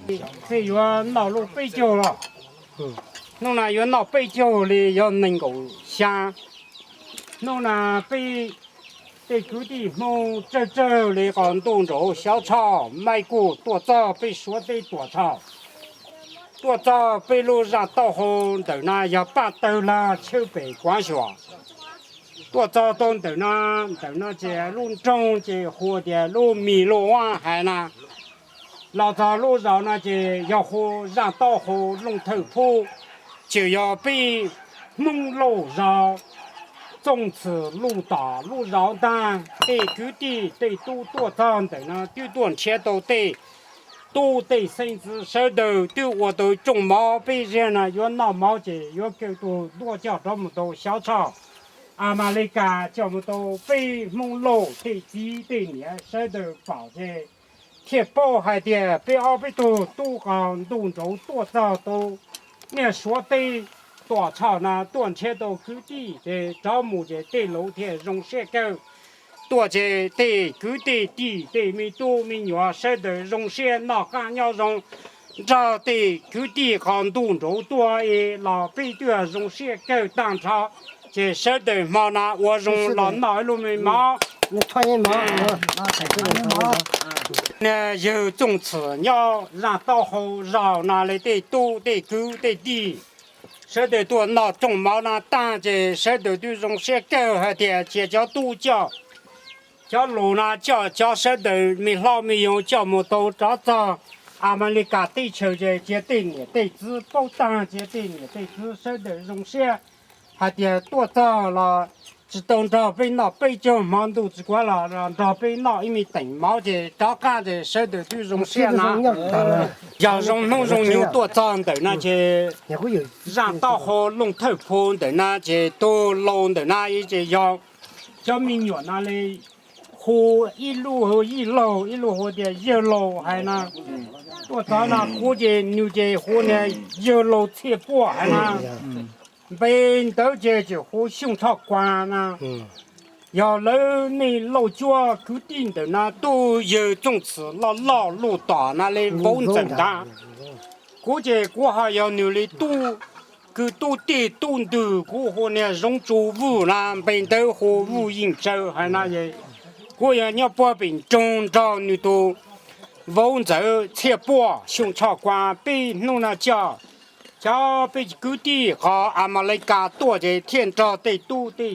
Thiaj yuav noj lub peb caug los. Hnub no yuav noj peb caug li yog nees nkaum xya. Hnub no peb tej kwv tij Hmoob tsawg tsawg li qos ntuj nraud xyov tshoj maib kuj tuaj txog peb Suav teb Tuam Tshau, tuaj txog peb lub zaj taub hau ntawm no yog Paj Tawg Lag Tsheb Pem Kuav Xyuas. Tuaj txog tau ntawm no, ntawm no ces lub nroog ces hu tias lub Mis Loj Vaj hais na. Los txog lub zos no ces yog hu zaj taub hau Looj Thawj Phub, ces yog peb Hmoob Lauj zos Txooj Txhim Luj Tom lub zos ntag. Tej kwv tij tej tub tuaj txog ntawm no twb tuaj nrhiav tau tej tub tej xeeb ntxwv sawv daws twb ua tau rooj mov, peb ziag no yuav noj mov ces yuav kaw tus duab coj rov mus tau xyov tshoj Amelikas coj mus tau peb Hmoob Lauj tej txiv tej niam sawv daws pom ces thiaj paub hais tias peb ob peb tug tub qos ntuj nraud tuaj txog tau niaj Suav teb Tuam Tshau no tuaj nrhiav tau kwv tij ces rov mus ces tej laus thiaj zoo siab kawg. Tuaj ces tej kwv tej tij tej me tub me nyuam sawv daws zoo siab noj qab nyob zoo. Nrog tej kwv tij qos ntuj nraud tuaj es los peb twb zoo siab kawg tag nrho. Ces sawv daws hmo no ua zoo los noj ib lub me mov. Yawg Txooj Txhim nyob zaj taub hau zos no li tej tub tej kwv tej tij sawv daws tuaj noj rooj mov no tag ces sawv daws twb zoo siab kawg hais tias cia cov tub coj, cov laus no coj cov sawv daws me hlob me yau coj mus tau rov txog Amelikas teb chaws ces cia tej niam tej txiv paub tag, cia tej niam tej txiv sawv daws zoo siab hais tias tuaj txog los tsis tau nrog peb noj peb caug hmo ntuj tsis kuav los nrog peb noj ib me teem mov ces rov qab ces sawv daws twb zoo siab no. Yog zoo hnub zoo nyoog tuaj txog ntawm no ces zaj taub hau Looj Thawj Phub ntawm no ces tus laus ntawm no ces yog cov me nyuam no li hu ib lub hu Yij Laug, ib lub hu tias Yawg Laus hais no. Tuaj txog no kuv ces nws ces hu niag Yawg Laus Txhiaj Puaj hais no. Npe ntawd ces tseem hu Xyooj Tshoj Kuas no. Yog lawv nej lauj cuab kwv tij ntawm no tub yawg Txooj Txhim loj loj Luj Tom no li vauv ntxawm ntag. Kuv ces kuv ho yog nws li tub, kwv tub tij tub ntwg, kuv hu niag Zoov Tsu Vwj na, npe ntawd hu Vwj Yeej Tsawv hais no. Kuv yog nyob puag pem nroog nrog nws tus vauv ntxawm Txhiaj Puaj Xyooj Tshoj Kuas peb hnub no coj cov peb kwv tij qhov Amelikas tuaj ces thiaj nrog tej tub tej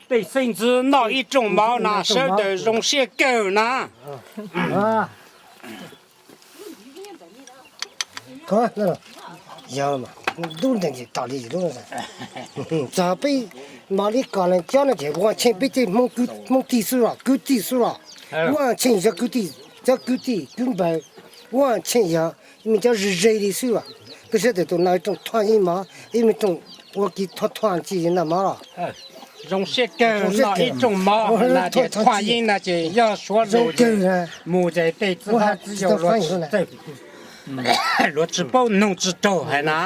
xeeb ntxwv noj ib rooj mov no sawv daws zoo siab kawg na. Txog peb Amelikas no cov no ces ua tsheej peb tej Hmoob tij xwb los kwv tij xwb los ua tsheej yog kwv tij, cov kwv tij kwv npawg ua tsheej yog ib me cov ze ze li xwb os. Peb sawv daws tuaj noj ib rooj thoj yeeb mov, ib me rooj ua kiv thoj thoj ntsis noj mov los zoo siab kawg, noj ib rooj mov na ces thoj yeeb na ces yog Suav lus mus ces tej txiv hlob txiv yau luag tsis paub nug tsis raug hais na.